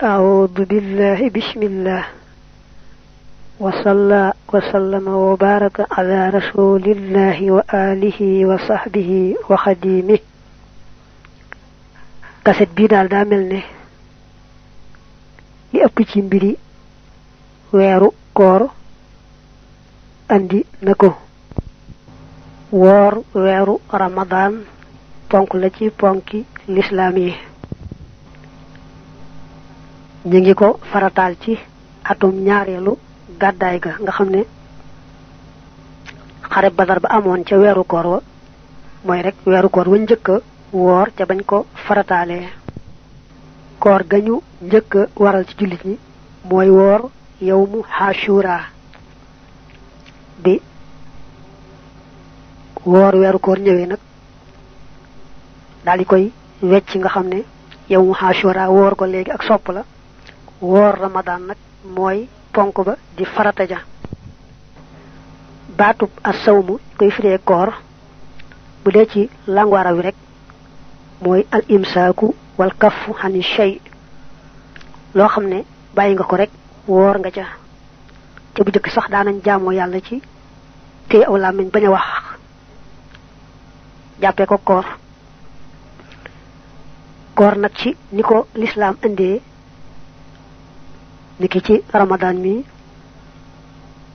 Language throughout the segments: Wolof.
أعوذ بالله بسم الله وصلى وسلم وبارك على رسول الله وآله وصحبه وخديمه kaset bi dal da melne li ëpp ci mbiri wéru koor andi nako wor wéru ramadan ponk la ci ponki l'islam yi ñi ngi ko faratal ci atum ñaarelu gaday ga nga xamne xare badar ba amon ci wéru koor wa moy rek wéru koor wa ñëk wor ca bañ ko faratalé koor gañu ñëk waral ci julit ñi moy wor yawmu hashura bi wor wéru koor ñëwé nak dal di koy wécc nga xamné yawmu hashura wor ko légui ak sopp la wor ramadan nak moy ponk ba di farata ja batub as-sawmu koy firé koor bu dé ci langwara wi rek moy al imsaku wal kaffu hani shay lo xamné bayyi nga ko rek wor nga ca te bu jëk sax daanañ jaamu yalla ci té aw lamañ baña wax jappé ko koor nak ci niko l'islam andé niki ci ramadan mi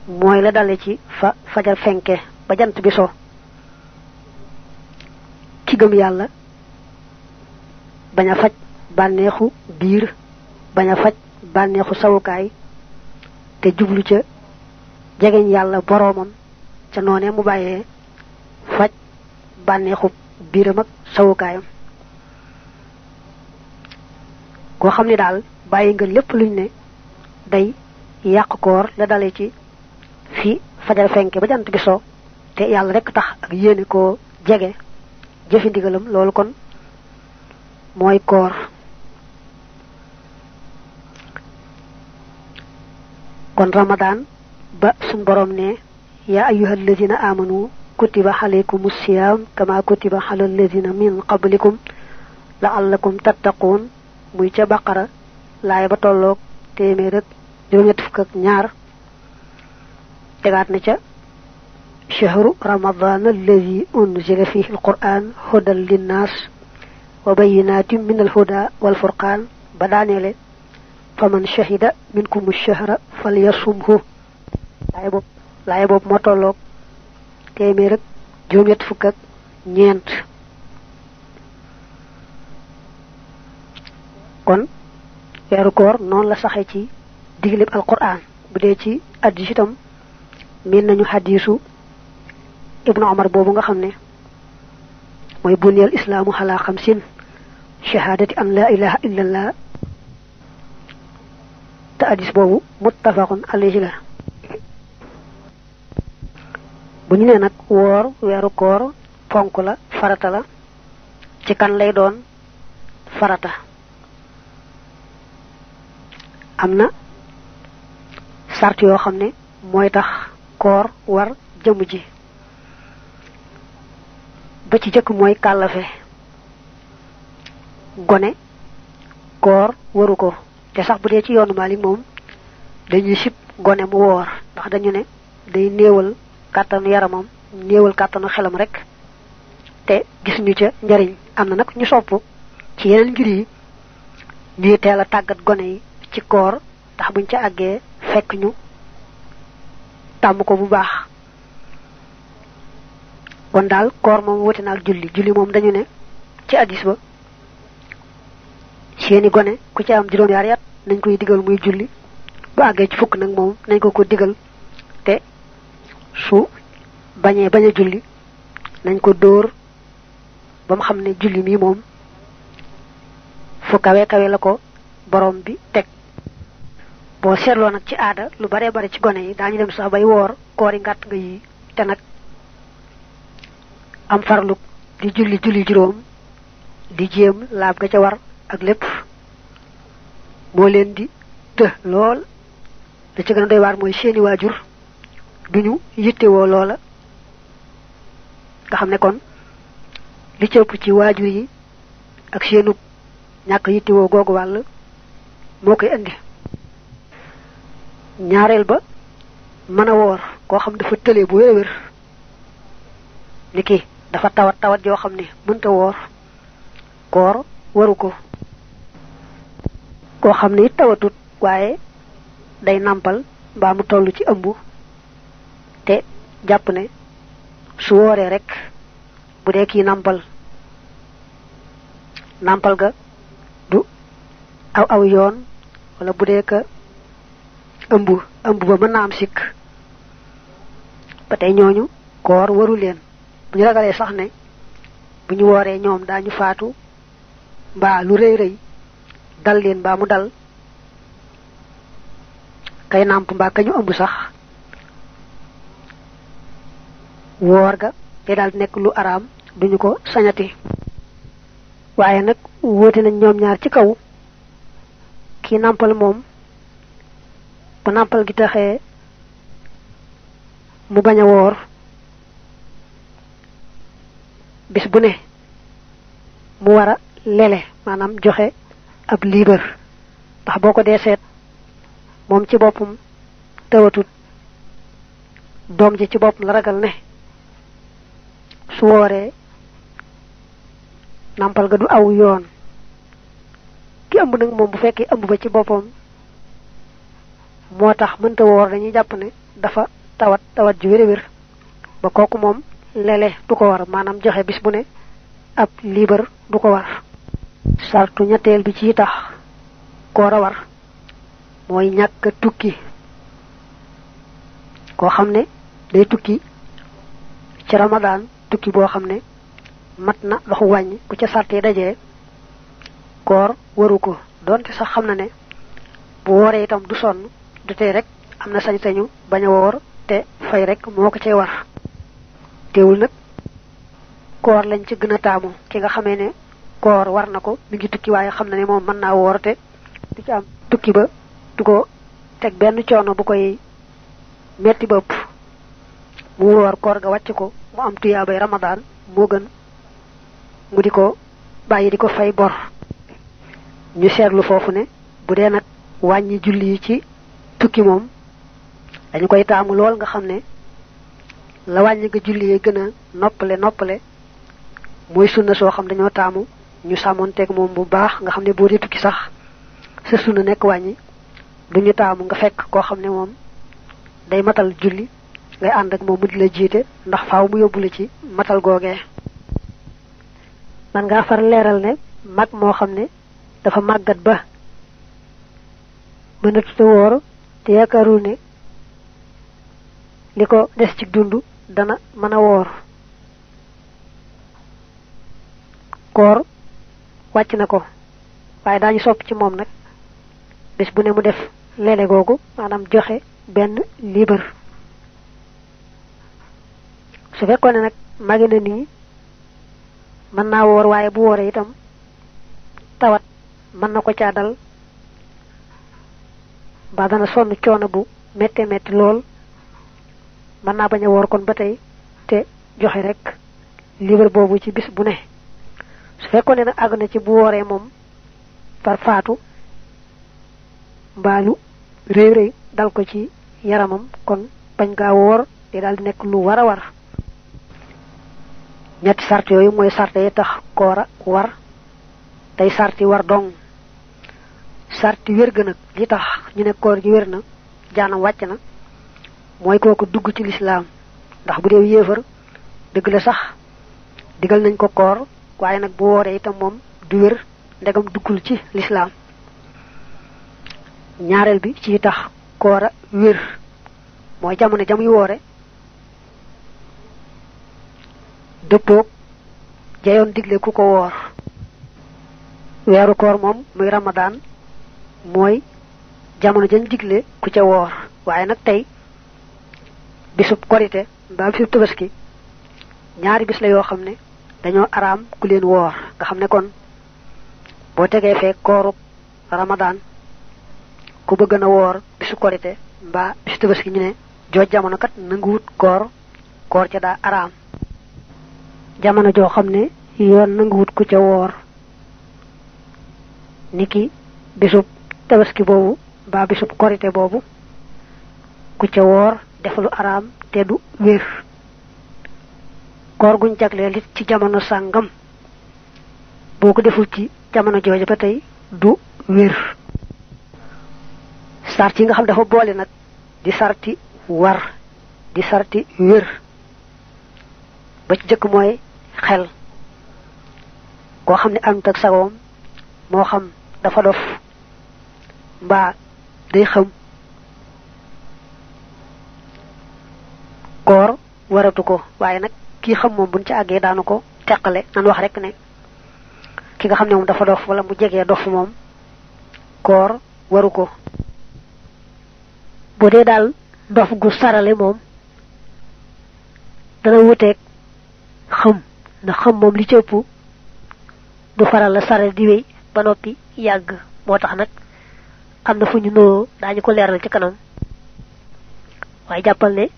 moy la dalé ci fa fajar fenké ba jant bi so ki gëm yalla baña faj banexu biir baña faj banexu sawukaay te jublu ca jegeñ yalla boromam ca noné mu bayé faj banexu biiram ak sawukaayam ko xamni dal bayyi nga lepp luñ né day yaq koor la dalé ci fi fajar fenké ba jant bi so te yalla rek tax ak yéene ko jege jëfi ndigalam loolu kon moy koor kon ramadan ba sun borom ne ya ayyuhal ladina amanu kutiba alaykumus siyam kama kutiba alal ladina min qablikum la'allakum tattaqun muy ca baqara laay ba tolloog téeméer ak juróom-ñett fukk ak ñaar tegaat na ca shahru ramadan alladhi unzila fihi alquran hudan linnas wa bayyinatin min alhuda wal furqan badanele faman shahida minkum ash-shahra falyasumhu laay bob mo tolloog téeméer ak juróom-ñett fukk ak ñeent kon wéru koor non la saxé ci diglib alquran bu dé ci hadith itam min nañu hadithu ibnu umar bobu nga xamné moy buniyal islamu ala khamsin shahadati an la ilaha illa allah ta hadith bobu muttafaqun alayhi la bu ñu né nak wor wéru koor ponk la farata la ci kan lay doon farata amna sart yo xamne moy tax koor war jëm ji ba ci jëk moy kalafé goné koor waru ko té sax bu dé ci yoonu malik mom dañuy sip goné mu wor ndax dañu né day néewal katanu yaramam néewal katanu xelam rek té gis ñu ca njariñ amna nak ñu sopp ci yeneen ngir yi ñi téla tagat goné yi ci koor tax buñ ca àggee fekk ñu tàmm ko bu baax kon daal koor moom wuute na ak julli moom dañu ne ci hadis ba seeni gone ku ci am juróom yaari at nañ koy digal muy julli bu àggee ci fukk nag moom nañ ko digal te su bañee bañ a julli nañ ko dóor ba mu xam ne julli mi moom fu kawe kawe la ko borom bi teg bo seetlo nak ci aada lu bare bare ci gone yi dañu dem sax bay wor koori ngatt nga yi te nak am farlu di julli juroom di jëm laab ga ca war ak lepp mo leen di te lool da ci gëna doy war moy seeni wajur duñu yitté wo loola nga xamne kon li ci ëpp ci wajur yi ak seenu ñak yitté wo gogu wal moo koy indi. ñaareel ba mën a woor koo xam dafa tëlee bu wér niki dafa tawat yoo xam ne mënta woor koor waru ko. koo xam ne it tawatut waaye day nàmpal mbaa mu toll ci ëmb te jàpp ne su wooree rek bu dee kii nàmpal ga du aw yoon wala bu dee ka ëmb ba mën naa am sikk ba tey ñooñu koor waru leen bu ñu ragalee sax ne bu ñu wooree ñoom daañu faatu mbaa lu rëy rëy dal leen mbaa mu dal kay nàmp mbaa ka ñu ëmb sax woor ga te daal nekk lu araam duñu ko sañati. waaye nag wóote nañ ñoom ñaar ci kaw kii nàmpal moom bu nàmpal gi taxee mu bañ a woor bis bu ne mu war a lele maanaam joxe ab liibar ndax boo ko dee seet moom ci boppam tawatut doom ji ci boppam la ragal ne su wooree nàmpal ga du aw yoon ki ëmb nag moom bu fekkee ëmb ba ci boppam moo tax mënta woor dañuy jàpp ne dafa tawat ju wér ba kooku moom lele du ko war maanaam joxe bis bu ne ab liibar du ko war. sartu ñetteel bi ci tax koor a war mooy ñàkk tukki. koo xam ne day tukki ci ramadaan tukki boo xam ne mat na doxu wàññi ku ca sàrtee dajee koor waru ko doonte sax xam na ne bu wooree itam du sonn du tey rek am na sañ-sañu bañ a woor te fay rek moo ko cay war. teewul nag koor lañ ci gën a taamu ki nga xamee ne koor war na ko mi ngi tukki waaye xam na ne moom mën naa woor te du ci am tukki ba du ko teg benn coono bu koy metti ba ëpp mu woor koor ga wàcc ko mu am tuyaabay ramadaan moo gën mu di ko bàyyi di ko fay bor. ñu seetlu foofu ne bu dee nag wàññi julli yi ci tukki moom dañu koy taamu lool nga xam ne la wàññi nga julli yi gën a noppale mooy sunna soo xam dañoo taamu ñu sàmmoonteeg moom bu baax nga xam ne boo dee tukki sax sa sunna nekk wàññi duñu taamu nga fekk koo xam ne moom day matal julli ngay ànd ak moom mu di la jiite ndax faaw mu yóbbu la ci matal googee. man ngaa far leeral ne mag moo xam ne dafa màggat ba mënatut a woor te yaakaarul ne li ko des ci dund dana mën a woor koor wàcc na ko waaye daañu sopp ci moom nag bés bu ne mu def leele googu maanaam joxe benn liibar. su fekkoon ne nag màgg na nii mën naa woor waaye bu wooree itam tawat mën na ko caa dal ba dana sonn coono bu méttee métti lool mën naa bañ a woor kon ba tey te joxe rek liibar boobu ci bis bu ne. su fekkoon ne nag àgg na ci bu wooree moom par faatu mbaalu réy dal ko ci yaramam kon bañ gaa woor te daal di nekk lu war a war. ñetti sart yooyu mooy sart yi tax koor a war tey sarti war dong. sarti wér ga nag li tax ñu ne koor gi wér na jaanam wàcc na mooy kooku dugg ci lislaam ndax bu dee yéefar dëgg la sax digal nañ ko koor waaye nag bu wooree itam moom du wér ndegam duggul ci lislaam. ñaareel bi ci tax koor a wér mooy jamono jamuy woore dëppoog jayoon digle ku ko woor. weeru koor moom muy ramadaan mooy jamono jañ digle ku ca woor waaye nag tey bisub korite mbaa bisub tabaski ñaari bis la yoo xam ne dañoo araam ku leen woor nga xam ne kon boo tegee fee koorub ramadaan ku bëgg na woor bisu korite mbaa bisu tabaski ñu ne jooj jamono kat nanguwut koor ca daa araam. jamono joo xam ne yoon nanguwut ku ca woor niki bisub tabaski boobu ba bisub korite boobu ku ca woor defalu araam te du wér koor guñ jagleel it ci jamono sàngam boo ko deful ci jamono jooju ba tey du wér sart yi nga xam dafa boole nag di sarti war di sarti wér ba ci jëkk mooy xel koo xam ne am tak sagoom moo xam dafa dof mbaa day xam koor waratu ko waaye nag kii xam moom buñ ci àggee daanu ko teqale nan wax rek ne ki nga xam ne moom dafa dof wala mu jegee dof moom koor waru ko bu dee daal dof gu sarale moom dana wuteeg xam ndax xam moom li ci ëpp du faral la saral di wéy ba noppi yàgg moo tax nag am na fu ñu noo daañu ko leeral ci kanam waaye jàppal ne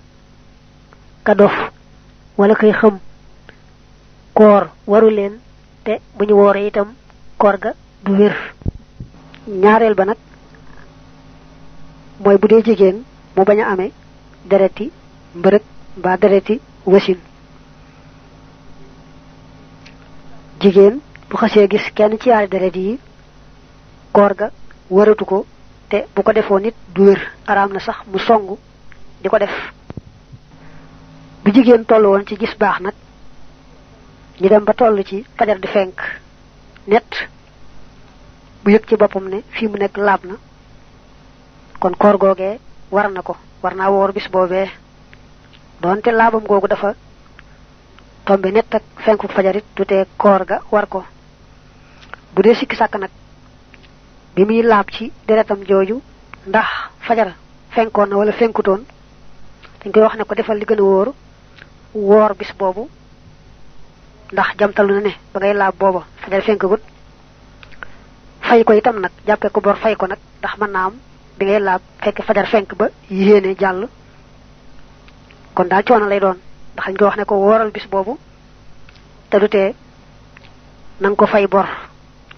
ka dof wala koy xam koor waru leen te bu ñu wooree itam koor ga du wér ñaareel ba nag mooy bu dee jigéen mu bañ a amee dereti mbërëg mbaa dereti wasin jigéen bu xasee gis kenn ci yaari deret yi koor ga waratu ko te bu ko defoo nit du wér araam na sax mu songu di ko def bu jigéen toll woon ci gis baax nag ñu dem ba toll ci fajar di fenk net bu yëg ci boppam ne fii mu nekk laab na kon koor googee war na ko war naa woor bis boobee doonte laabam googu dafa tombe net ak fenku fajarit du tee koor ga war ko bu dee sikki sàkk nag bi muy laab ci deretam jooju ndax fajar fenkoon na wala fenkutoon dañ koy wax ne ko defal li gën a woor bis boobu ndax jamtalu na ne ba ngay laab booba fajar fenkagut fay ko itam nag jàppee ko bor fay ko nag ndax mën naa am bi ngay laab fekk fajar fenk ba yéene jàll kon daal coono lay doon ndax dañ koy wax ne ko wooral bis boobu te du tee nang ko fay bor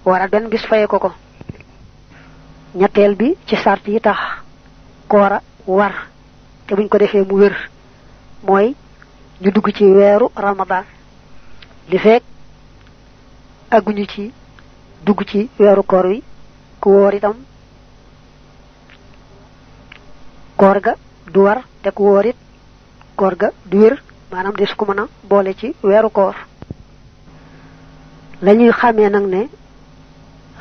wooral benn bis fayee ko ñetteel bi ci sart yi tax koora war te buñ ko defee mu wér mooy ñu dugg ci weeru ramadan li fekk aguñu ci dugg ci weeru koor wi ku woor itam koor ga du war te ku woor it koor ga du wér maanaam des ko mën a boole ci weeru koor lañuy xamee nag ne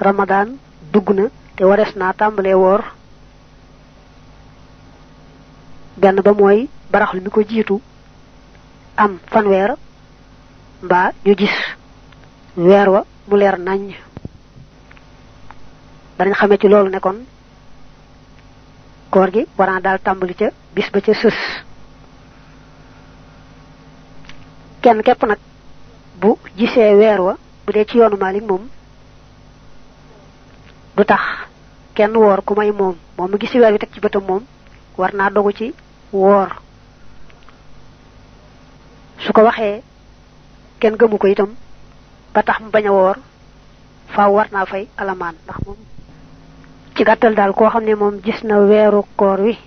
ramadan dugg na te wares naa tàmbalee woor benn ba mooy baraxlu mi ko jiitu am fanweer mbaa ñu gis weer wa mu leer nañ danañ xamee ci loolu ne kon koor gi war naa daal tàmbali ca bis ba ca sës kenn képp nag bu gisee weer wa bu dee ci yoonu Maalik moom du tax kenn woor ku may moom mu gisi weer wi teg ci bëtam moom war naa dogu ci woor su ko waxee kenn gëmu ko itam ba tax mu bañ a woor faaw war naa fay alamaan ndax moom ci gàttal daal koo xam ne moom gis na weeru koor wi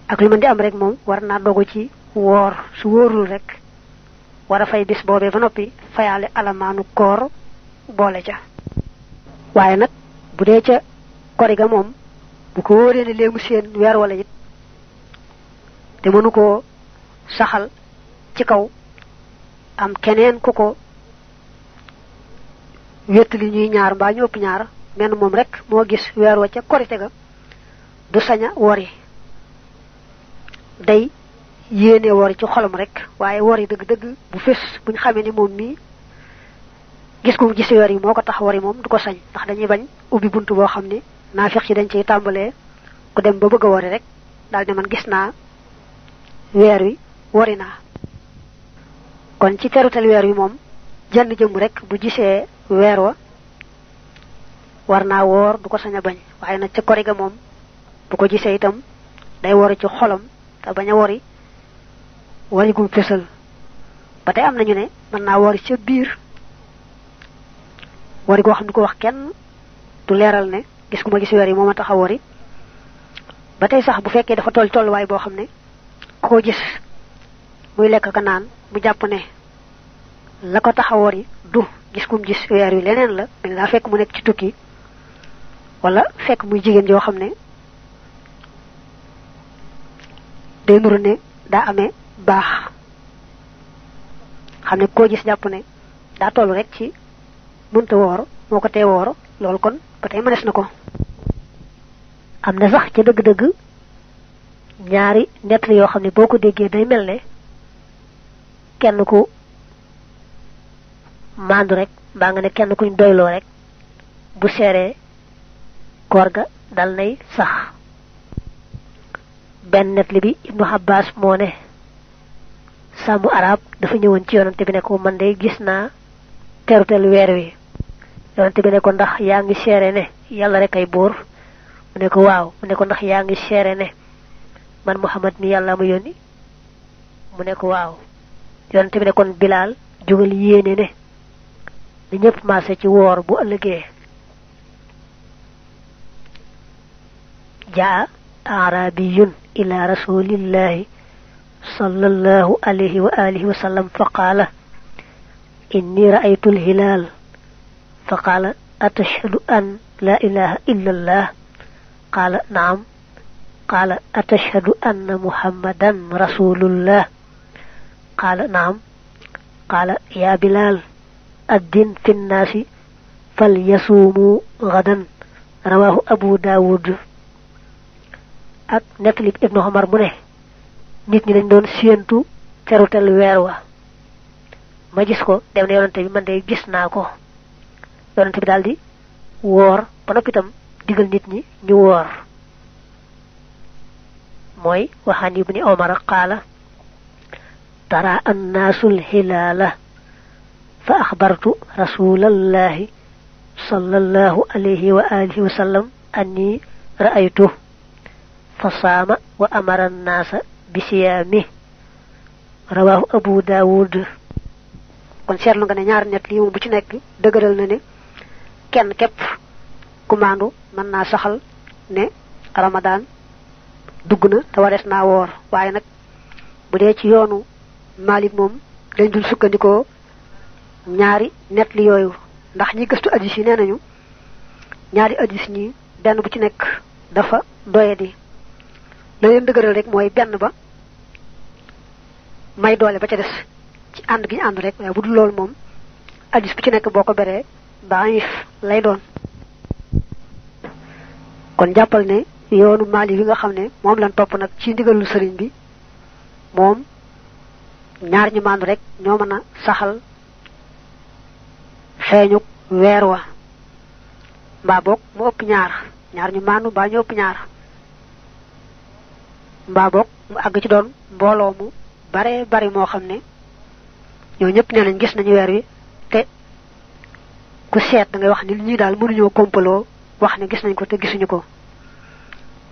ak lu mën di am rek moom war naa dogu ci woor su wóorul rek war a fay bis boobee ba noppi fayaale alamaanu koor boole ca waaye nag bu dee ca kori ga moom bu ko wóoree ne léegi seen weer wala it te mënu koo saxal ci kaw am keneen ku ko wéttali ñuy ñaar mbaa ñu ëpp ñaar menn moom rek moo gis weer wa ca korite ga du saña wori day yéene wori ci xolam rek waaye wori dëgg-dëgg bu fés buñ xamee ni moom mii gis ko gis weer yi moo ko tax wari moom du ko sañ ndax dañuy bañ ubbi buntu boo xam ne naafiq yi dañ ciy tàmbalee ku dem ba bëgg a wari rek daal ne man gis naa weer wi wari naa kon ci terutal weer wi moom jenn jëm rek bu gisee weer wa war naa woor du ko sañ a bañ waaye nag ca kori ga moom bu ko gisee itam day wori ci xolam te bañ a wori wari gum fésal ba tey am nañu ne mën naa wori ca biir wari goo xam ne ko wax kenn du leeral ne gis ku ma gis weer yi moo ma tax a wori ba tey sax bu fekkee dafa tolluwaay boo xam ne koo gis muy lekk ka naan mu jàpp ne la ko tax a wori du gis kum gis weer wi leneen la mel daa fekk mu nekk ci tukki wala fekk muy jigéen joo xam ne day nuru ne daa amee baax xam ne koo gis jàpp ne daa toll rek ci mënta woor moo ko tee woor loolu kon ba tey mënees na ko. am na sax ca dëgg-dëgg ñaari nett yoo xam ne boo ko déggee day mel ne kenn ku maandu rek mbaa nga ne kenn kuñ doyloo rek bu seeree koor ga dal nay sax. benn nett li bi Ibnu Abbas moo ne sàmmu arab dafa ñëwoon ci yonante bi ne ko man de gis naa terutel weer wi yonante bi ne ko ndax yaa ngi seere ne yàlla rek ay buur mu ne ko waaw mu ne ko ndax yaa ngi seere ne man Muhammad mi yàlla ma yónni mu ne ko waaw yonante bi ne kon Bilaal jógal yéene ne ni ñëpp maase ci woor bu ëllëgee. jaa arabiyun ila rasulillahi sallallahu alayhi wa alihi wa sallam fa qaala inni ra'aytu al-hilaal fa qaala atashhadu an la ilaha illa allah qaala na'am qaala atashhadu anna muhammadan rasulullah qaala na'am qaala ya Bilaal addin fi nnaasi falyasuumu gadan rawahu Abu Daawud. ak nettali Ibnu Umar mu ne nit ñi dañ doon séentu terutel weer wa ma gis ko dem ne yonante bi man de gis naa ko yonante bi daldi woor ba noppi itam digal nit ñi ñu woor mooy waxaan Ibni Umar qaala tara annaasul hilaala fa axbartu rasulallahi sallallahu alayhi wa alihi wa sallam anni ra'aytu fa saama wa amara annaasa bi siyaami rawaahu Abu Daawud. kon seetlu nga ne ñaar net lii moom bu ci nekk dëgëral na ne kenn képp ku maandu mën naa saxal ne Ramadan dugg na te warees naa woor waaye nag bu dee ci yoonu Maalik moom dañ dul sukkandikoo ñaari net li yooyu ndax ñi gëstu hadiis yi nee nañu ñaari hadiis ñi benn bu ci nekk dafa doyadi la leen dëgëral rek mooy benn ba may doole ba ca des ci ànd gi ñu ànd rek waaye bu dul loolu moom hadiis bu ci nekk boo ko beree daif lay doon. kon jàppal ne yoonu Maalik yi nga xam ne moom lañ topp nag ci ndigalul sëriñ bi moom ñaar ñu maandu rek ñoo mën a saxal feeñu weer wa mbaa boog mu ëpp ñaar ñu maandu mbaa ñu ëpp ñaar mbaa boog mu àgg ci doon mbooloo mu bare bari moo xam ne ñoo ñëpp nee nañ gis nañu weer wi te ku seet da ngay wax ni li ñuy daal mënuñoo kompaloo wax ne gis nañ ko te gisuñu ko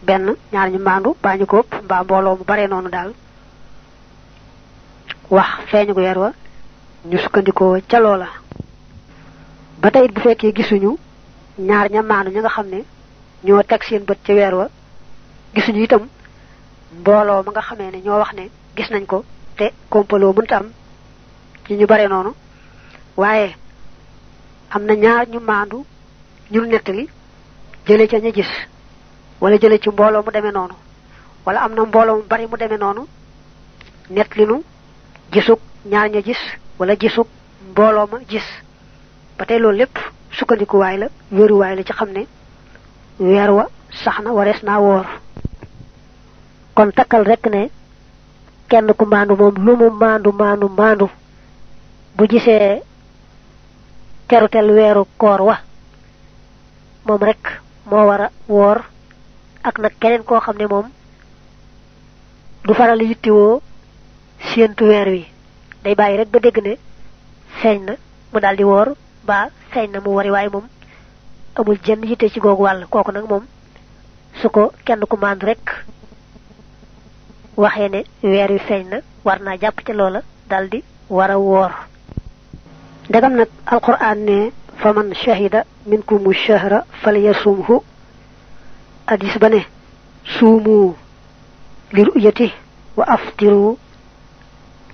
benn ñaar ñu maandu mbaa ñu ko ëpp mbaa mbooloo mu bare noonu daal wax feeñu weer wa ñu sukkandikoo ca loola. ba tey bu fekkee gisuñu ñaar ña maandu ña nga xam ne ñoo teg seen bët ca weer wa gisuñu itam mbooloo ma nga xamee ne ñoo wax ne gis nañ ko te kompaloo mënta am ci ñu bare noonu waaye am na ñaar ñu maandu ñu nettali jële ca ña gis wala jële ci mbooloo mu demee noonu wala am na mbooloo mu bari mu demee noonu nettali nu gisug ñaar ña gis wala gisug mbooloo ma gis ba tey loolu lépp sukkandikuwaay la wéeruwaay la ci xam ne weer wa sax na warees naa woor. kon takkal rek ne kenn ku maandu moom lu mu maandu bu gisee terutel weeru koor wa moom rek moo war a woor ak nag keneen koo xam ne moom du faral yittewoo séentu weer wi day bàyyi rek ba dégg ne feeñ na mu daldi woor ba feeñ na mu wari waaye moom amul jenn yitte ci googu wàll kooku nag moom su ko kenn ku maandu rek waxee ne weer wi feeñ na war naa jàpp ca loola daldi war a woor. ndegam nag alquran ne faman shahida minkumu shahra falyasumhu hadis ba ne suumu li ru'yati wa aftiru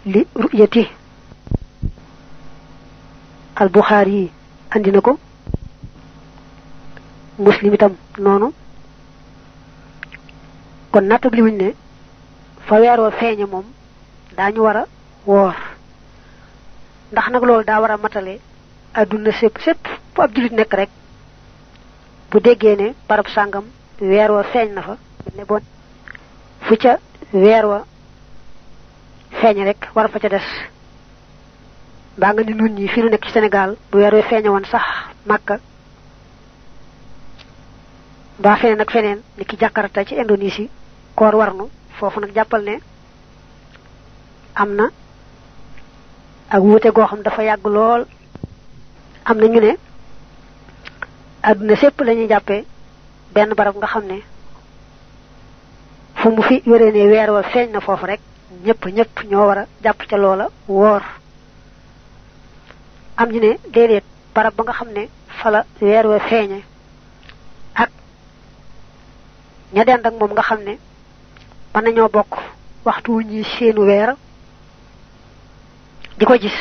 li ru'yati. al Bukhari andi nako, Muslim itam noonu. kon natab li wuñ ne fa weer wa feeñe moom daañu war a woor, ndax nag loolu daa war a matale adduna sépp sépp fu ab julit nekk rek bu déggee ne barab sàngam weer wa feeñ na fa ne bon fu ca weer wa feeñ rek war fa ca des. baa nga ni nun ñi fi nu nekk ci Sénégal bu weer wa feeñe woon sax Makka mbaa feneen ak feneen ni ki Jakarta ci Indonésie koor warnu foofu nag jàppal ne am na ak wuute goo xam dafa yàgg lool. am na ñu ne adduna sépp lañuy jàppee benn barab nga xam ne fu mu fi wéree ne weer wa feeñ na foofu rek ñëpp ñoo war a jàpp ca loola woor. am ñu ne déedéet barab ba nga xam ne fala weer wa feeñe ak ña dend ak moom nga xam ne mën nañoo bokk waxtu wu ñuy seenu weer di ko gis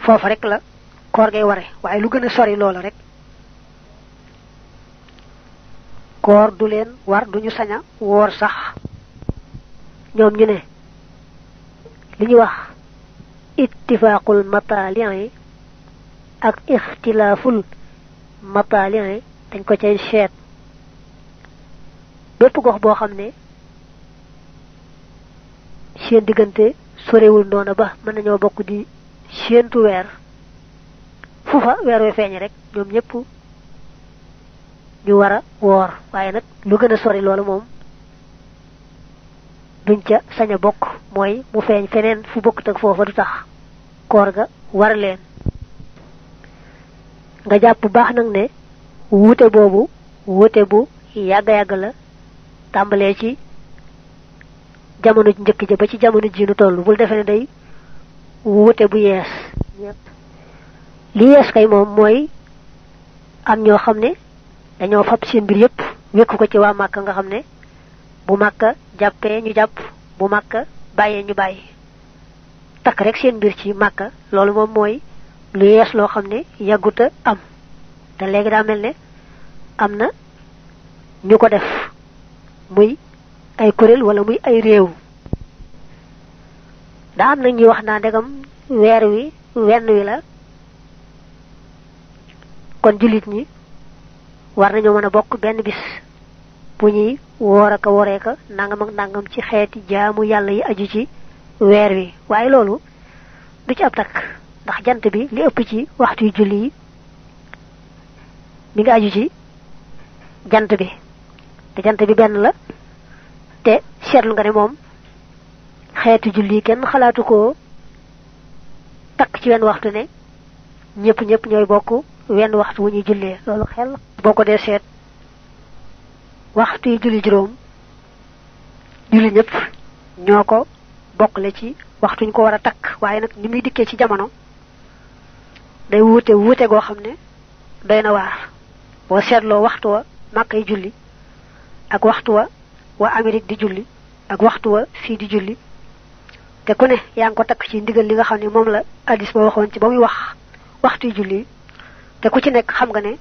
foofu rek la koor gay ware, waaye lu gën a sori loola rek koor du leen war, duñu sañ a woor sax. ñoom ñu ne li ñuy wax ittifaaqul matali' ak ixtilaaful matali' dañ ko cay seet. bépp gox boo xam ne seen diggante sorewul noona ba mën nañoo bokk di séentu weer fu fa weer we feeñ rek ñoom ñëpp ñu war a woor, waaye nag lu gën a sori loolu moom duñ ca sañ a bokk, mooy mu feeñ feneen fu bokkut ak foofa du tax koor ga war leen. nga jàpp baax nag ne wuute boobu wuute bu yàgg-yàgg la, tàmbalee ci jamono ji njëkk ja ba ci jamono ji nu toll. bul defe ne day wuute bu yees. li yees kay moom mooy am ñoo xam ne dañoo fab seen mbir yépp wékku ko ci waa Màkka nga xam ne bu Màkka jàppee ñu jàpp, bu Màkka bàyyee ñu bàyyi, takk rek seen mbir ci Màkka. loolu moom mooy lu yees loo xam ne yàgguta am, te léegi daa mel ne am na ñu ko def muy ay kuréel wala muy ay réew. daa am na ñuy wax naa ndegam weer wi wenn wi la, kon jullit ñi war nañoo mën a bokk benn bis bu ñuy woor aka woree ka nangam ak nangam ci xeeti jaamu yàlla yi aju ci weer wi. waaye loolu du ci ab takk, ndax jant bi li ëpp ci waxtu yu julli yi mi ngi aju ci jant bi, te jant bi benn la. te seetlu nga ne moom xeetu julli kenn xalaatu ko takk ci wenn waxtu ne ñëpp ñooy bokk wenn waxtu wu ñuy jullee. loolu xel boo ko dee seet waxtu yi julli juróom julli ñëpp ñoo ko bokkle ci waxtu ñu ko war a takk, waaye nag ni muy dikkee ci jamono day wuute goo xam ne doy na waar. boo seetloo waxtu wa Màkka yi julli ak waxtu wa waa Amérique di julli ak waxtu wa fii di julli, te ku ne yaa ngi ko takk ci ndigal li nga xam ne moom la hadis ba waxoon ci ba muy wax waxtu yu julli, te ku ci nekk xam nga ne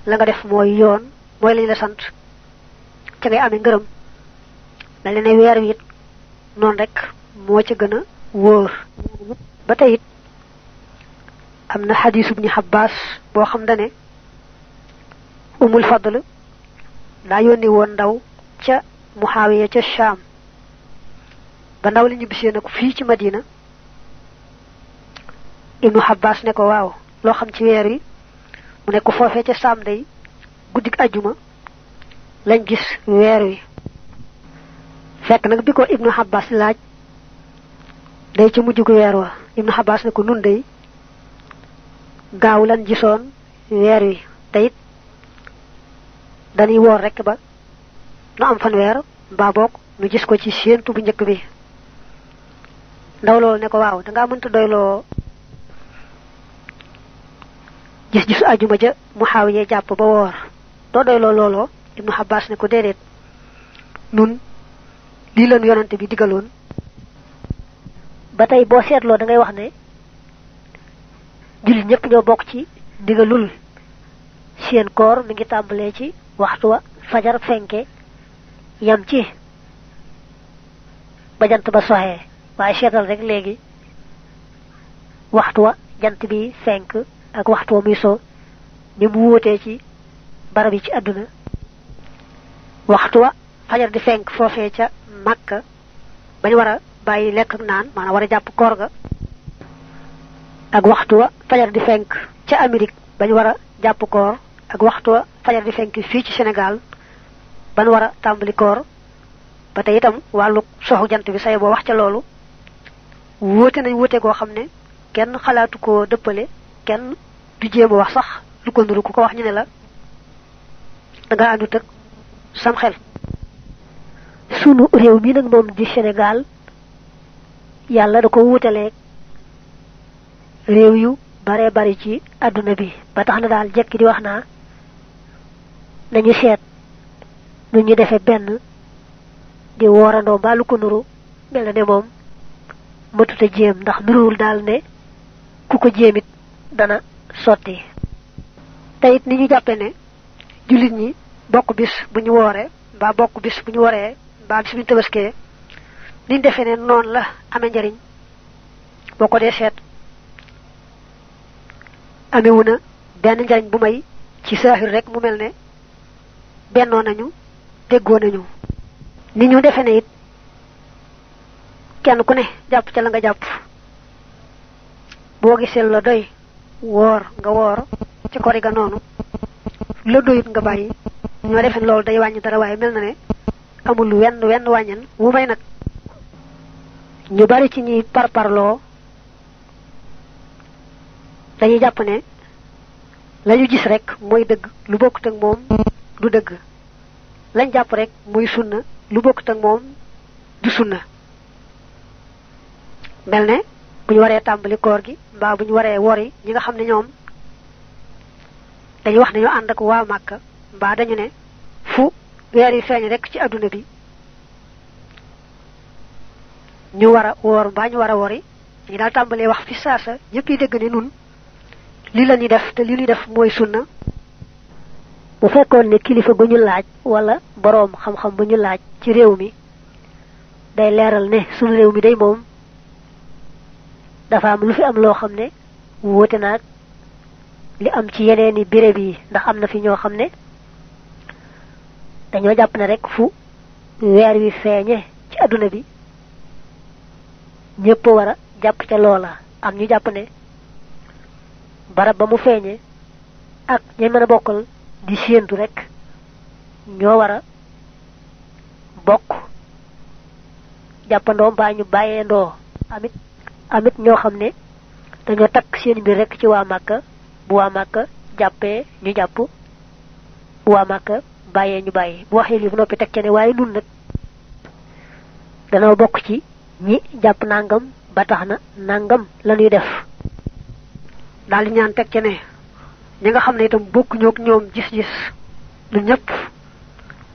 la nga def mooy yoon, mooy lañ la sant ca ngay amee ngërëm. mel ne weer wi it noonu rek moo ca gën a wóor. ba tey it am na xadiisu Ibnu Abbaas boo xam ne Umul Fadl daa yónni woon ndaw ca Muhaawiya ca Shaam. ba ndaw li ñu bisee nag fii ci Madina, Ibnu Abbaas ne ko waaw loo xam ci weer wi, mu ne ko foofee ca Saam day guddik ajjuma lañ gis weer wi. fekk nag bi ko Ibnu Abbaas laaj day ci mujj gu weer wa, Ibnu Abbaas ne ko nun day gaaw lan gisoon weer wi, te it dañuy woor rekk ba nu am fanweer mbaa boog nu gis ko ci séentu bu njëkk bi. ndaw loolu ne ko waaw dangaa mënta doyloo gis-gisu ajuma ja Muhaawiya jàpp ba woor, do doy lolo ibnu Abbas ne ko dedet nun li lañu yonante bi digaloon batay bo setlo da ngay wax ne julli ñepp ñoo bok ci digalul seen koor mi ngi tambalé ci waxtu wa fajar fenke yam ci ba jant ba soxé waye sétal rek légui waxtu wa jant bi fenk ak waxtu wa muy so ni mu woté ci barab yi ci aduna waxtu wa fajar di fenk fofé ca Makka bañ wara bayyi lek ak naan manam wara japp koor ga ak waxtu wa fajar di fenk ca Amérique bañ wara japp koor ak waxtu wa fajar di fenk fi ci Sénégal ban wara tambali koor ba tay itam walu soxu jant bi say bo wax ca lolu wote nañ wote go xamne kenn xalaatu ko deppale kenn du jema wax sax lu ko nduru ko wax ñu ne la da nga andu tek sam xel sunu rew mi nak mom di Sénégal yalla da ko wutale rew yu bare bare ci aduna bi ba tax na dal jekki di wax na nañu seet nu ñu defé benn di worando balu ko nuru mel ne mom matuta jëm ndax nurul dal ne ku ko jëmit dana soti tayit ni ñu jappé ne julit ñi bokku bis buñu woré ba bokku bis buñu woré ba bis buñu tabaské ni defé ne non la amé njariñ boko dé sét amé wuna ben njariñ bu may ci sahir rek mu melne benno nañu déggo nañu ni ñu defé ne it kenn ku ne japp ci la nga japp bo gisel la doy wor nga wor ci kori ga nonu la doyut nga bayyi ñoo defé lool day wañu dara waye melna ne amul wenn wañan wu may nak ñu bari ci ñi parparlo dañuy japp ne lañu gis rek moy deug lu bokut ak mom du deug lañ japp rek moy sunna lu bokut ak mom du sunna melne buñu waré tambali koor gi ba buñu waré wori ñi nga xamné ñoom dañu wax ne ñu and ak wa Makka ba dañu ne fu weer yi feñ rek ci aduna bi ñu wara wor ba ñu wara wori ñi dal tambalé wax fi saasa ñepp yi dégg ne nun li lañu def te li ñu def moy sunna bu fekkon ne kilifa gu ñu laaj wala borom xam-xam bu ñu laaj ci réew mi day léral ne sunu réew mi day mom dafa am lu fi am lo xamne wote nak li am ci yeneeni béréb yi ndax am na fi ñoo xam ne dañoo jàpp ne rek fu weer wi feeñe ci aduna bi ñëpp war a jàpp ca loola am ñu jàpp ne barab ba mu feeñe ak ñay mën a bokkal di séentu rek ñoo war a bokk jàppandoo mbaa ñu bàyyeendoo amit ñoo xam ne dañoo takk seen mbir rek ci waa Màkka bu waa Màkka jàppee ñu jàpp bu waa Màkka bàyyee ñu bàyyi bu waxee li bu noppi teg ca ne waaye nun nag danoo bokk ci ñi jàpp nangam ba tax na nangam lañuy def daal di ñaan teg ca ne ñi nga xam ne itam bokk ñoog ñoom gis-gis lu ñëpp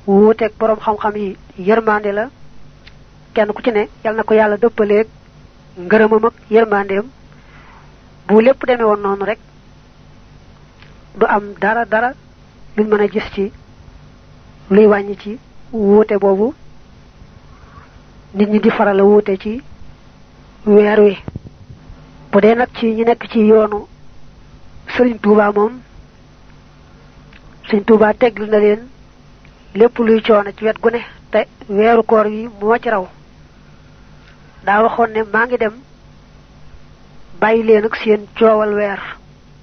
wuuteeg borom xam-xam yi yërmande la kenn ku ci ne yal na ko yàlla dëppaleeg ngërëmam ak yërmandeem bu lépp demee woon noonu rek du am dara luñ mën a gis ci luy wàññi ci wuute boobu nit ñi di faral a wuute ci weer wi bu dee nag ci ñi nekk ci yoonu Sëriñ Tuubaa moom Sëriñ Tuubaa teggil na leen lépp luy coono ci wet gu ne te weeru koor yi moo ci raw daa waxoon ne maa ngi dem bàyyi leen ak seen coowal weer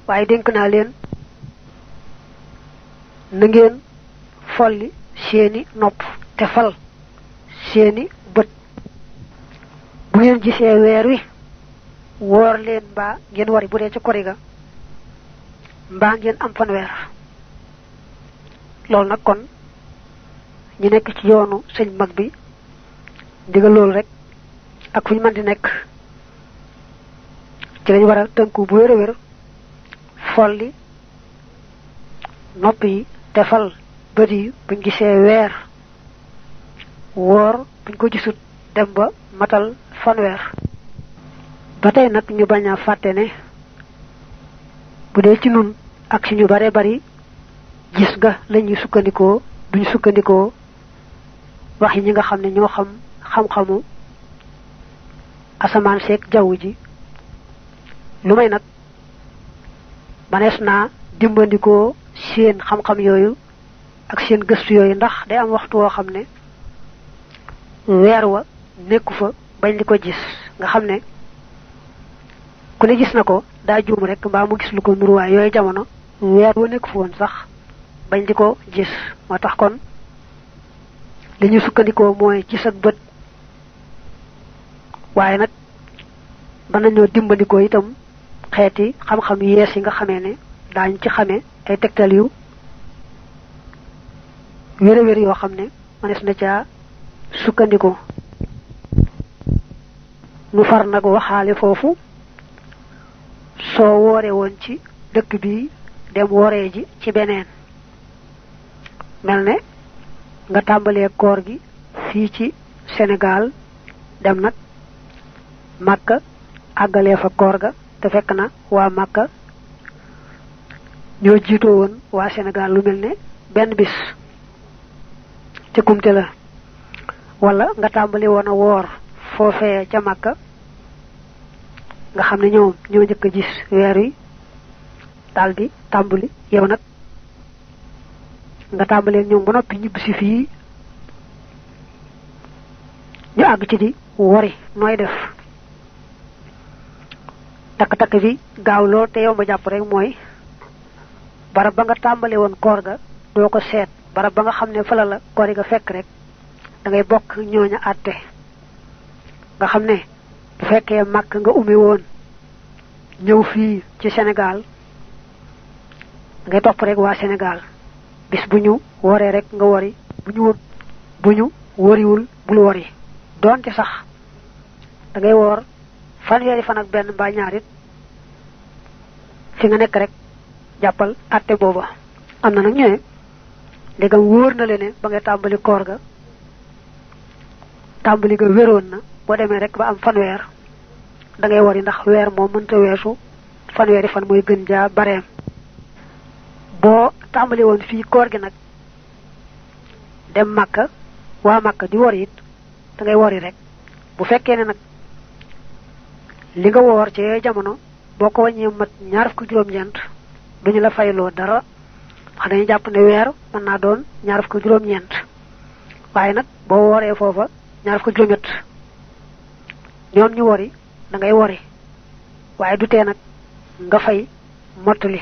waaye dénk naa leen na ngeen folli seeni nopp te fal seeni bët bu ngeen gisee weer wi woor leen mbaa ngeen wari bu dee ca kori ga mbaa ngeen am fan weer loolu nag kon ñu nekk ci yoonu sëñ mag bi digal loolu rek ak fu ñu mën di nekk ci lañu war a tënku bu wér a wér folli nopp yi te fal bari buñ gisee weer woor buñ ko gisut dem ba matal fanweer. ba tey nag ñu bañ a fàtte ne bu dee ci nun ak ci ñu bare bari gis nga lañuy sukkandikoo duñ sukkandikoo wax yi ñi nga xam ne ñoo xam xam-xamu asamaan seeg jaww ji lu may nag manees naa dimbandikoo seen xam-xam yooyu ak seen gëstu yooyu ndax day am waxtu woo xam ne weer wa nekku fa bañ di ko gis nga xam ne ku ne gis na ko daa juum rek mbaa mu gis lu ko nuruwaay yooyu jamono weer wa nekku fa woon sax bañ di ko gis moo tax kon li ñu sukkandikoo mooy gis ak bët waaye nag mën nañoo dimbandikoo itam xeeti xam-xam yees yi nga xamee ne daañu ci xamee ay tegtal yu wér yoo xam ne mënees na caa sukkandikoo. nu far nag waxaale foofu soo woore woon ci dëkk bi dem woree ji ci beneen mel ne nga tàmbalee koor gi fii ci Sénégal dem nag Makka àggalee fa koor ga te fekk na waa Makka ñoo jiitoo woon waa Sénégal lu mel ne benn bis ci kumte la wala nga tàmbali woon a woor foofee ca Makka nga xam ne ñoom ñoo njëkk a gis weer wi daldi tàmbali yow nag nga tàmbalee ñoom ba noppi ñibbisi fii ñu àgg ci di wori nooy def. takk-takk bi gaaw lool te yow ma jàpp rek mooy barab ba nga tàmbale woon koor ga doo ko seet barab ba nga xam ne fala la koor ga fekk rek da ngay bokk ñooña àtte nga xam ne bu fekkee màkk nga ummi woon ñëw fii ci Sénégal da ngay topp rek waa Sénégal bis bu ñu woree rek nga wori bu ñu woriwul bul wori doonte sax da ngay woor fanweeri fan ak benn mbaa ñaarit fi nga nekk rek jàppal àtte booba. am na nag ñu ne ndegam wóor na leen ne ba nga tàmbali koor ga tàmbali ga wéroon na boo demee rek ba am fanweer da ngay wari ndax weer moo mënta weesu fanweeri fan mooy gën jaa bareem. boo tàmbali woon fii koor gi nag dem Makka waa Makka di wori it da ngay wori rek bu fekkee ne nag li nga woor ci jamono boo ko wàññee mat ñaar fukk juróom-ñeent duñu la fayloo dara wax dañuy jàpp ne weer mën naa doon ñaar fukk juróom-ñeent waaye nag boo wooree foofa ñaar fukk juróom-ñett ñoom ñu wori da ngay wori waaye du tee nag nga fay mottali.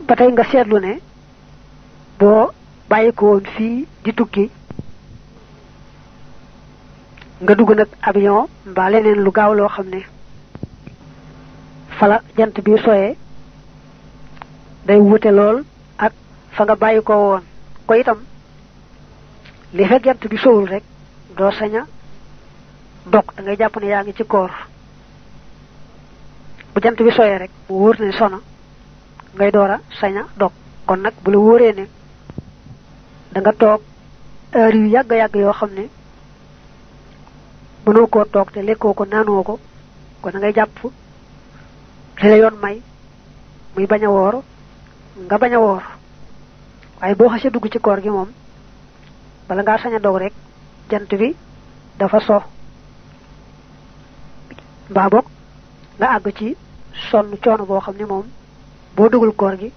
ba tey nga seetlu ne boo bàyyi ko woon fii di tukki nga dugg nag avion mbaa leneen lu gaaw loo xam ne fala jant bi soyee day wute lool ak fa nga bàyyi ko woon ko itam li fekk jant bi sowul rek doo saña dog da ngay jàpp ne yaa ngi ci koor bu jant bi soyee rek mu wóor ne sona ngay door a saña dog kon nag bu la wóoree ne da nga toog heure yu yàgg-yàgg yoo xam ne mënoo koo toog te lekkoo ko naanoo ko kon da ngay jàpp li la yoon may muy bañ a woor nga bañ a woor waaye boo xasee dugg ci koor gi moom bala ngaa sañ a dog rek jant bi dafa so mbaa boog nga àgg ci sonn coono boo xam ne moom boo dugul koor gi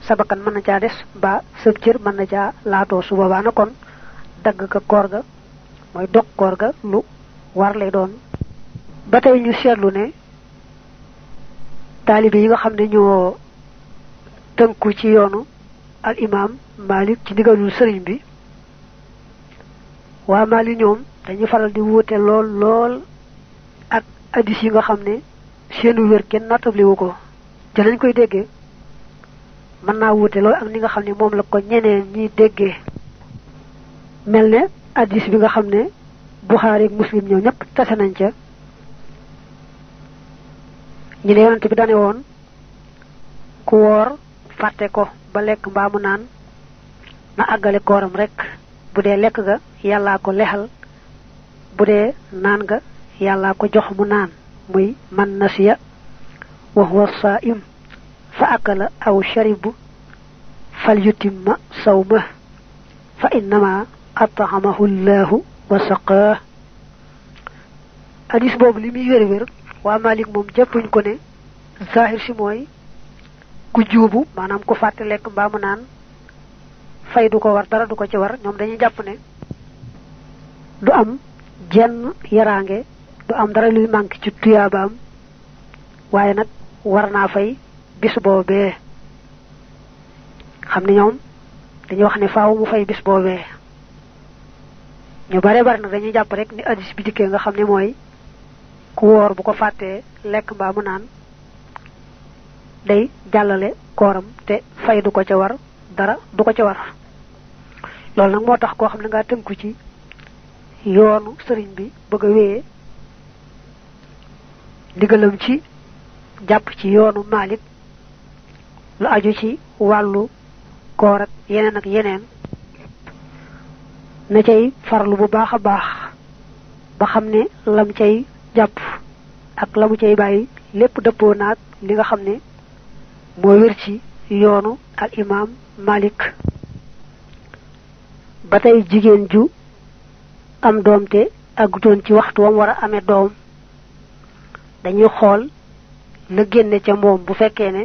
sa bakkan mën na caa des mbaa sa cër mën na caa laatoo su boobaa na kon dagg ka koor ga mooy dog koor ga lu war lay doon. ba tey ñu seetlu ne taalibe yi nga xam ne ñoo tënku ci yoonu al imam Malik ci ndigalul sëriñ bi waa Malik ñoom dañuy faral di wuute lool ak hadis yi nga xam ne seenu wér kenn nattabliwu ko te lañ koy déggee mën naa wuute lool ak ni nga xam ne moom la ko ñeneen ñi déggee mel ne hadis bi nga xam ne Buxaari ak Muslim ñëw ñëpp tase nañ ca ñu ne yonent bi dane woon ku woor fàtte ko ba lekk mbaa mu naan na àggale kooram rek bu dee lekk ga yàllaa ko lexal bu dee naan ga yàllaa ko jox mu naan muy man nasiya wa huwa saa'im fa akala aw sharibu fal yutimma sawma fa innama at'amahu llahu wa saqaa. hadis boobu li muy wér-wér waa Malik moom jàppuñ ko ne zahir si mooy ku juubu maanaam ku fàtte lekk mbaa mu naan fay du ko war dara du ko ci war ñoom dañuy jàpp ne du am jenn yaraange du am dara luy manqué ci tuyaabaam waaye nag war naa fay bis boobee xam ne ñoom dañuy wax ne faaw mu fay bis boobee ñu bare bari nag dañuy jàpp rek ni hadis bi dikkee nga xam ne mooy ku woor bu ko fàttee lekk mbaa mu naan day jàllale kooram te fay du ko ca war dara du ko ca war loolu nag moo tax koo xam ne nga tënku ci yoonu sëriñ bi bëgg a wéyee ndigalam ci jàpp ci yoonu Malik lu aju ci wàllu koor ak yeneen na cay farlu bu baax a baax ba xam ne lam cay jàpp ak la mu cay bàyyi lépp dëppoo naag li nga xam ne moo wér ci yoonu al imam Malik. ba tey jigéen ju am doom te àggutoon ci waxtu wam war a amee doom dañuy xool la génne ca moom bu fekkee ne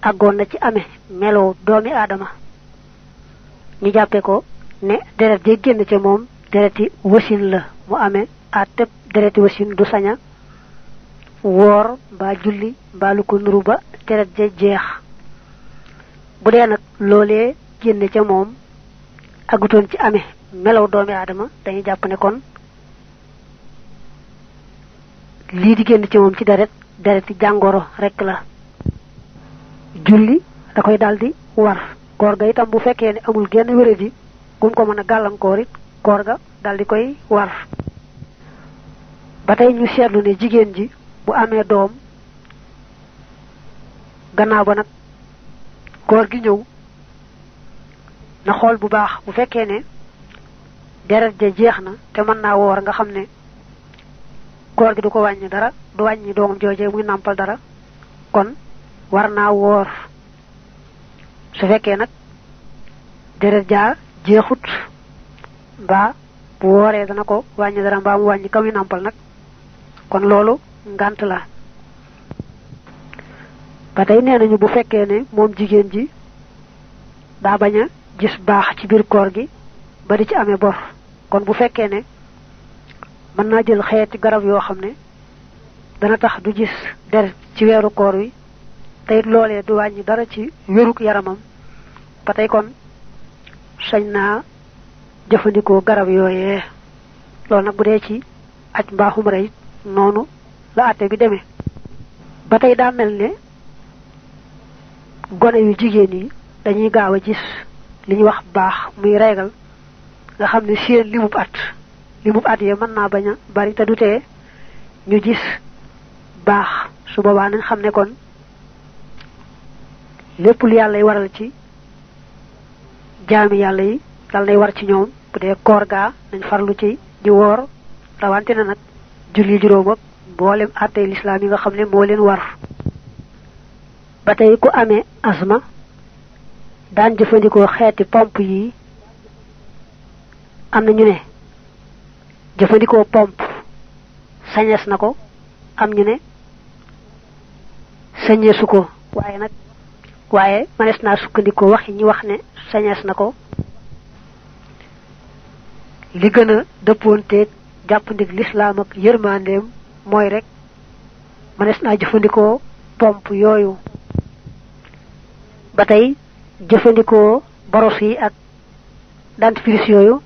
àggoon na ci amee meloo doomi aadama ñu jàppe ko ne deret ji génn ca moom dereti wasin la mu amee àtteb dereti wasin du saña woor mbaa julli mbaa lu ko nuru ba deret ja jeex. bu dee nag loolee génne ca moom àggutoon ci amee melaw doomi aadama dañuy jàpp ne kon lii di génn ci moom ci dereti jàngoro rekk la. julli da koy daldi war koor ga itam bu fekkee ne amul genn wéradi gum ko mën a gàllankoor it koor ga daldi koy war. ba tey ñu seetlu ne jigéen ji bu amee doom gannaaw ba nag koor gi ñëw na xool bu baax bu fekkee ne deret ja jeex na te mën naa woor nga xam ne koor gi du ko wàññi dara du wàññi doomam joojee muy nàmpal dara kon war naa woor. su fekkee nag deret jaa jeexut mbaa bu wooree dana ko wàññi dara mbaa mu wàññi ka muy nàmpal nag kon loolu ngànt la. ba tey nee nañu bu fekkee ne moom jigéen ji daa bañ a gis baax ci biir koor gi ba di ci amee bor kon bu fekkee ne mën naa jël xeeti garab yoo xam ne dana tax du gis deret ci weeru koor wi te it loolee du wàññi dara ci wéruk yaramam ba tey kon sañ naa jëfandikoo garab yooyee. loolu nag bu dee ci aj mbaa umra it noonu la àtte bi demee. ba tey daa mel ne gone yu jigéen yi dañuy gaaw a gis li ñuy wax baax muy reegal nga xam ne seen limub at ya mën naa bañ a bari te du tee ñu gis baax su boobaa nañ xam ne kon lépp lu yàlla waral ci jaami yàlla yi dal nay war ci ñoom. bu dee koor gaa nañ farlu ci di woor rawante na nag julli juróom ak mboolem àttey lislaam yi nga xam ne moo leen war. ba tey ku amee asma daan jëfandikoo xeeti pompe yi am na ñu ne jëfandikoo pompe sañees na ko am ñu ne sañeesu ko waaye manees naa sukkandikoo wax yi ñi wax ne sañees na ko. li gën a dëppoonteeg jàppandik lislaam ak yërmandeem mooy rek manees naa jëfandikoo pompe yooyu. ba tey jëfandikoo boros yi ak dentifrice yooyu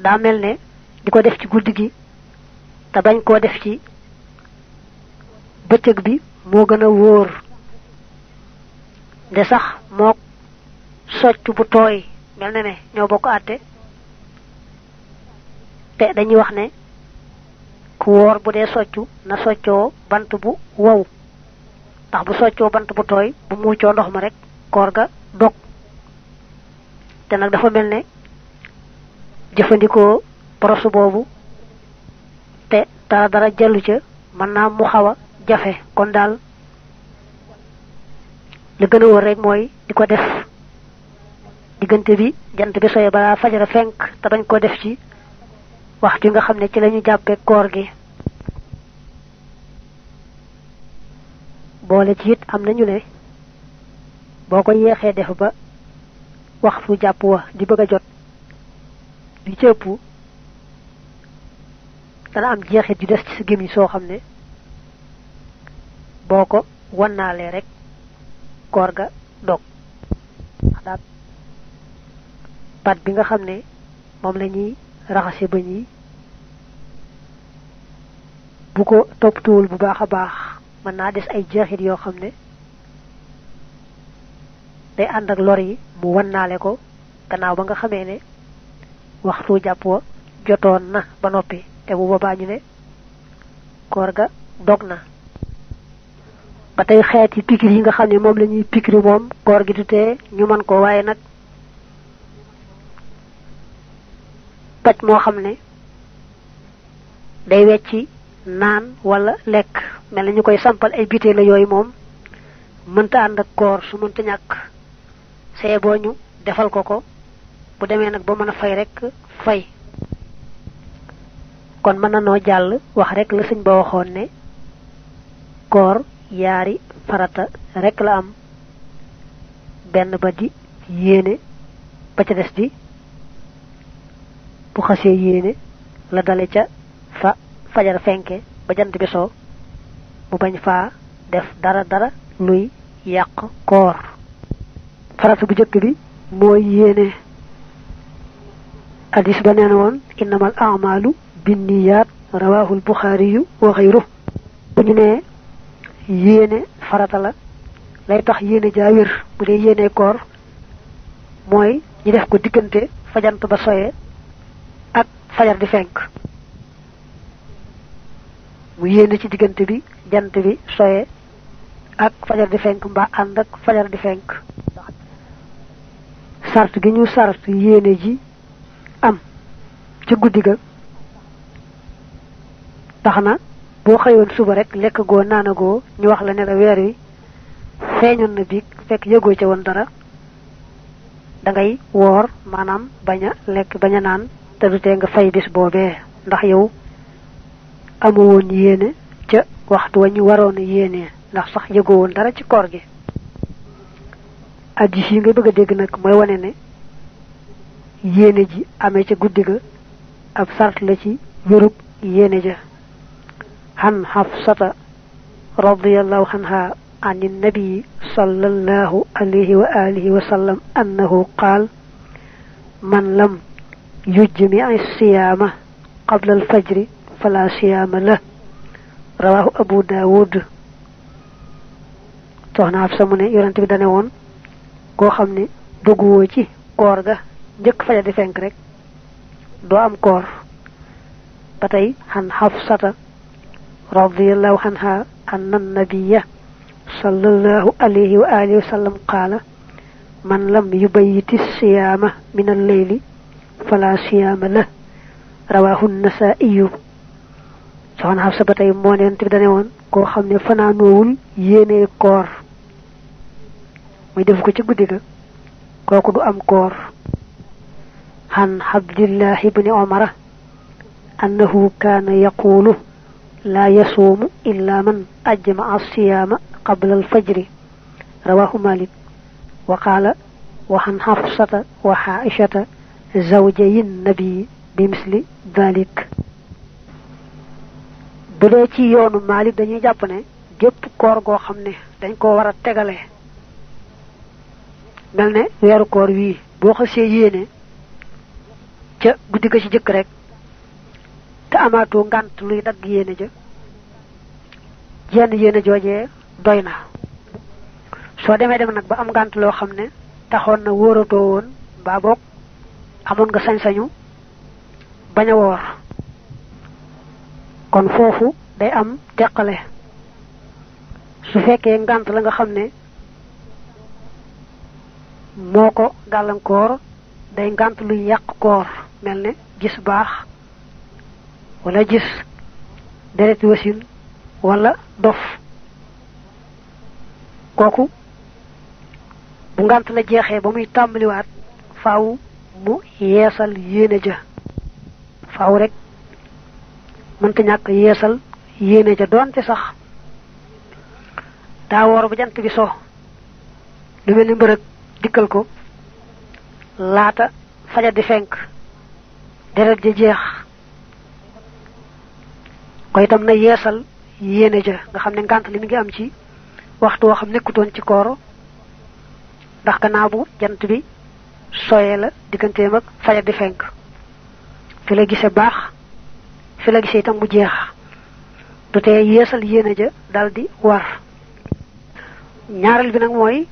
daa mel ne di ko def ci guddi gi te bañ koo def ci bëccëg bi moo gën a wóor de sax mook socc bu tooy mel na ne ñoo bokk àtte te dañuy wax ne ku wóor bu dee soccu na soccoo bant bu wow tax bu soccoo bant bu tooy bu muucoo ndox ma rek koor ga dog te nag dafa mel ne jëfandikoo brosse boobu te dara jallu ca mën naa mu xaw a jafe kon daal la gën a wóor rek mooy di ko def diggante bi jant bi soye balaa fajara fenk te bañ ko def ci waxtu nga xam ne ci lañu jàppee koor gi boole ci it am nañu ne boo ko yeexee def ba waxtu jàpp wa di bëgg a jot li ci ëpp dana am jeexit yu des ci sa gémmiñ soo xam ne boo ko wannaalee rek koor ga dog daal pat bi nga xam ne moom la ñuy raxase bëñ yi bu ko toppatuwul bu baax a baax mën naa des ay jeexit yoo xam ne day ànd ak lor yi mu wannaale ko gannaaw ba nga xamee ne waxtu jàpp wa jotoon na ba noppi te bu boobaa ñu ne koor ga dog na ba tey xeeti pikir yi nga xam ne moom la ñuy pikir moom koor gi du tee ñu mën ko waaye nag paj moo xam ne day wecci naan wala lekk mel na ñu koy sampal ay bitee la yooyu moom mënta ànd ak koor su mënta ñàkk see boo ñu defal ko bu demee nag ba mën a fay rek fay kon mën na noo jàll wax rek la sëñ ba waxoon ne koor yaari farata rek la am benn ba di yéene ba ca des di bu xasee yéene la dale ca fa fajar fenke ba jant bi soo mu bañ faa def dara luy yàq koor farata bu jëkk bi mooy yéene hadis ba nee na woon innamal a'malu binniyaat rawahul buxaariyu wa xayruhu bu ñu nee yéene farata la lay tax yéene jaa wér bu dee yéene koor mooy ñi def ko diggante fa jant ba soye ak fajar di fenk mu yéene ci diggante bi jant bi soye ak fajar di fenk mbaa ànd ak fajar di fenk sart gi ñu sart yéene ji am ci guddi ga tax na boo xëyoon suba rek lekk goo naanagoo ñu wax la ne la weer wi feeñoon na biig fekk yëgoo ca woon dara da ngay woor maanaam bañ a lekk bañ a naan te du tee nga fay bis boobee ndax yow amu woon yéene ca waxtu wa ñu waroon a yéene ndax sax yëgoo woon dara ci koor gi addis yi nga bëgg a dégg nag mooy wane ne yéene ji amee ca guddi ga ab sart la ci wérub yéene ja han Hafsata radiyallahu anha عن النبي صلى الله عليه وآله وسلم أنه قال من لم يجمع الصيام قبل الفجر فلا صيام له رواه أبو داود soxna Hafsa mu ne yonent bi dane woon koo xam ne dugguwoo ci koor ga njëkk faja di fenk rek doo am koor ba tey an Hafsata radiyallahu anha anna nabiyya sallallahu alayhi wa alihi wa sallam qaala man lam yubayyiti siyaama min al-layli fala siyaama lah rawahu an-nasaa'iyu soxna Hafsa ba tey moo neen te dane woon koo xam ne fanaanoowul yéene koor muy def ko ci guddi ga kooku du am koor han Abdullah ibn Umar annahu kaana yaqulu la yasuumu illa man ajma'a as-siyaama qabla al-fajri rawahu Malik wa qaala wa han Hafsata wa Aishata zawjayi nabi bi misli dalik bu dee ci yoonu Malik dañuy jàpp ne gépp koor goo xam ne dañ ko war a tegale mel ne weeru koor wii boo xasee yéene ca guddi ga ci jëkk rek te amaatoo ngànt luy dagg yéene ja jenn yéene joojee doy na soo demee dem nag ba am ngànt loo xam ne taxoon na wóoratoo woon mbaa boog amoon nga sañ-sañu bañ a woor kon foofu day am teqale su fekkee ngant la nga xam ne moo ko gàllankoor day ngant luy yàq koor mel ne gis baax wala gis dereti wasin wala dof kooku bu ngant la jeexee ba muy tàmbaliwaat faaw mu yeesal yéene ja faaw rek mënta ñàkk yeesal yéene ja doonte sax daa woor ba jant bi so lu mel ni mbërëg dikkal ko laata fajar di fenk deret ja jeex ko itam na yeesal yéene ja nga xam ne ngant li mi ngi am ci waxtu woo xam nekkutoon ci koor ndax gannaaw bu jant bi soyee la digganteem ak fajar di fenk fi la gise baax fi la gise itam mu jeex du tee yeesal yéene ja daldi war ñaareel bi nag mooy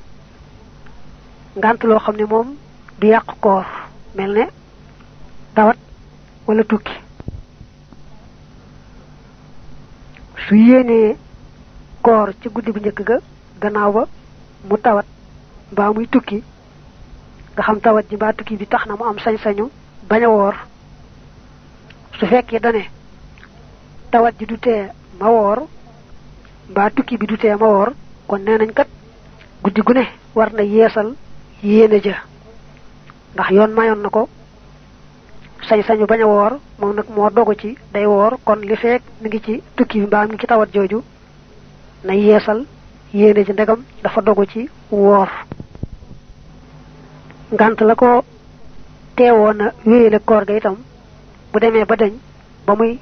ngant loo xam ne moom du yàq koor mel ne tawat wala tukki su yéenee koor ci guddi bu njëkk ga gannaaw ba mu tawat mbaa muy tukki nga xam tawat ji mbaa tukki bi tax na mu am sañ-sañu bañ a woor su fekkee dane tawat ji du tee ma woor mbaa tukki bi du tee ma woor kon nee nañ kat guddi gu ne war na yeesal yéene ja ndax yoon mayoon na ko sañ-sañu bañ a woor moom nag moo dogu ci day woor kon li fekk mi ngi ci tukki bi mbaa mi ngi ci tawat jooju na yeesal yéene ja ndegam dafa dogu ci woor ngant la ko teewoon na wéyale koor ga itam bu demee ba deñ ba muy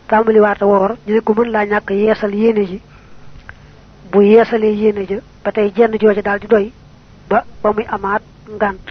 tàmbaliwaata woor ñu ne ko mën laa ñàkk yeesal yéene ji bu yeesalee yéene ja ba tey jenn jooja daal di doy ba muy amaat ngant